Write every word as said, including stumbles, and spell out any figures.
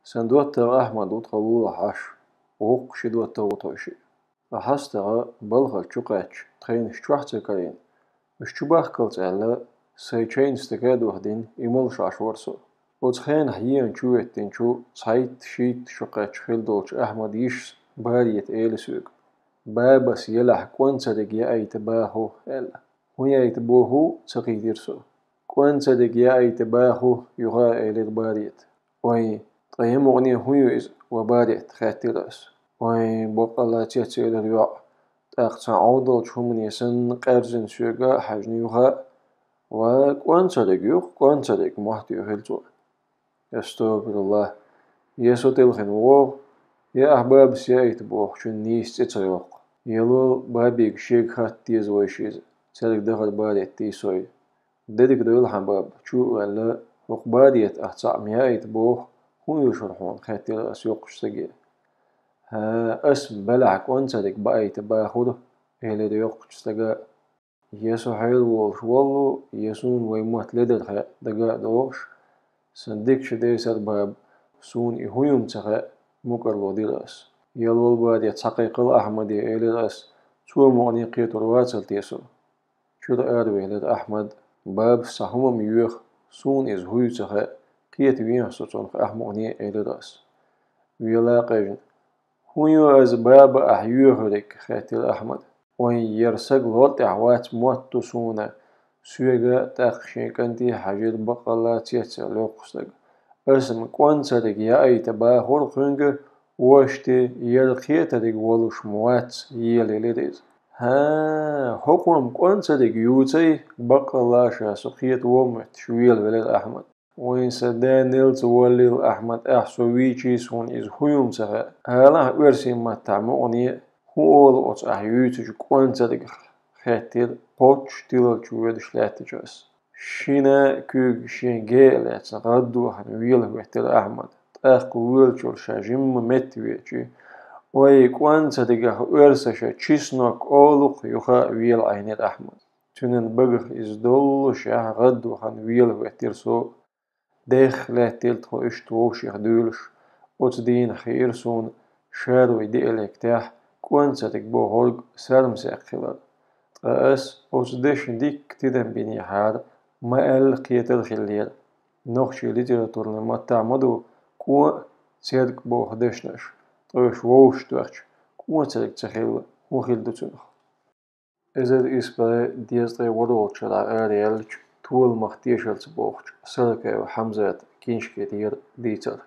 Сан доттагӀа Ахьмад ву тха лулахь Ӏаш, воккха ши доттагӀа ву тхойшиъ. Ткъа хьастагӀа балхара чу кхаьчча, тхайнаш чохь ца карийна, уьш чу бахкалц аьлла, сайн чайна стага а духдина, и малаш Ӏаш вара со. Оцу хенахь еана чу веттинчу цхьайтта-шийтта шо кхаьчча хир долчу Ахьмад йишас Барета элира соьга: «Бабас елахь кӀонцариг яайта баху», – аьлла. «ХӀун яйта боху?» – ца кхийтира со. «КӀонцариг яайта баху, юха а», – элира Барета. «Ой, ткъа я мукъане хӀун ю иза, ва Барет?» – хаьттира ас. «Ой, баккъалла цецъелира йоӀ, тӀаккха цхьа Ӏовдалчу хӀумане санна къаьрзина соьга а хьаьжна юха а, ва кӀонцариг ю-кх, кӀонцариг», – мотт туьйхира цо. Астагфируллах. Я со тӀелхина вогӀу, я ахь бабас яйта бохучун нийса цӀе ца йоккху. Ялвал бабига шега хатта деза вайша иза, цаьрга дахар Барет дийсой. Дерриг дойла хьан баба, чу а ваьлла, хӀокху Барета ахь цхьаъ ма яйта боху, хӀун ю шура хьуна, хаьттира ас йоккхачу стаге. ХӀа, ас-м белахь кӀонцариг баайта бахура, элира йоккхачу стага. Я со хьайра волуш воллу, я суна вай мотт ледар хаьа, дага а догӀуш, сан дикачу дайсар баба, суна и хӀун ю-м ца хаьа, мукӀарло дира ас. Ялвал Барет, схьакхайкхал Ахьмаде, элира ас, цо мукъане кхетар вацара те со. Чуьра аравелира Ахьмад, бабас цхьа хӀума-м йоьху, суна иза хӀун ю ца хаьа, кхета вехьа со цунах ахь мукъане, элира ас. Вела а къежна, «ХӀун ю аса баба ахь йоьхуриг?» – хаьттира Ахьмада. «Ой, яра саг лор тӀехь вац мотт ду суна, соьга а, тӀаккха шен кӀанте а хьаьжира баккъалла цецъяьлла йоккха стаг. Аса-м кӀонцариг яайта бахура кхуьнга, вошти яра кхетариг волуш-м вац», – елаелира иза. «ХӀа, хӀокхо-м кӀонцариг юцай, баккъалла ша со кхета вон моьттуш», – велавелира Ахьмад. «Вайн сан да нелца воллийла, Ахьмад, ахь со вийчий, суна иза хӀун ю-м ца хаьа. Алахь оьрсийн маттахь мукъане, хӀун олу оцу ахь юьйцучу кӀонцаригах?» – хаьттира кхоччуш тилалчу воьдуш лаьттачу ас. Шина а куьйга шен геа лаьцна гӀаддохана вела хӀоьттира Ахьмад. ТӀаккха воьлучуьра ша жимма метта веачи: «Ой, кӀонцаригах оьрсаша чеснок олу-кх», – юха а вела Ӏийнира Ахьмад. Цуьнан багах иза доллушехь, гӀаддохана вела хӀоьттира со. Дехха лаьттира тхо иштта вовшех дуьйлуш. Оцу дийнахь хиира суна шаруй диалектехь кӀонцариг бохург сармасекх хилар. Ткъа ас оцу дешна дикка тидам бинехьара, ма-аьлла кхетар а хиллера. Нохчийн литературни маттахь ма ду кӀон а, церг а боху дешнаш, ткъа уьш вовшахтоьхча, кӀонцариг ца хилла, хӀун хир ду цунах? Эзар исс бӀе дезткъе ворхӀалгӀачу шарахь араяьллачу «Толамах тешарца» бохучу Саракаев Хьамзата киншке тӀера дийцар.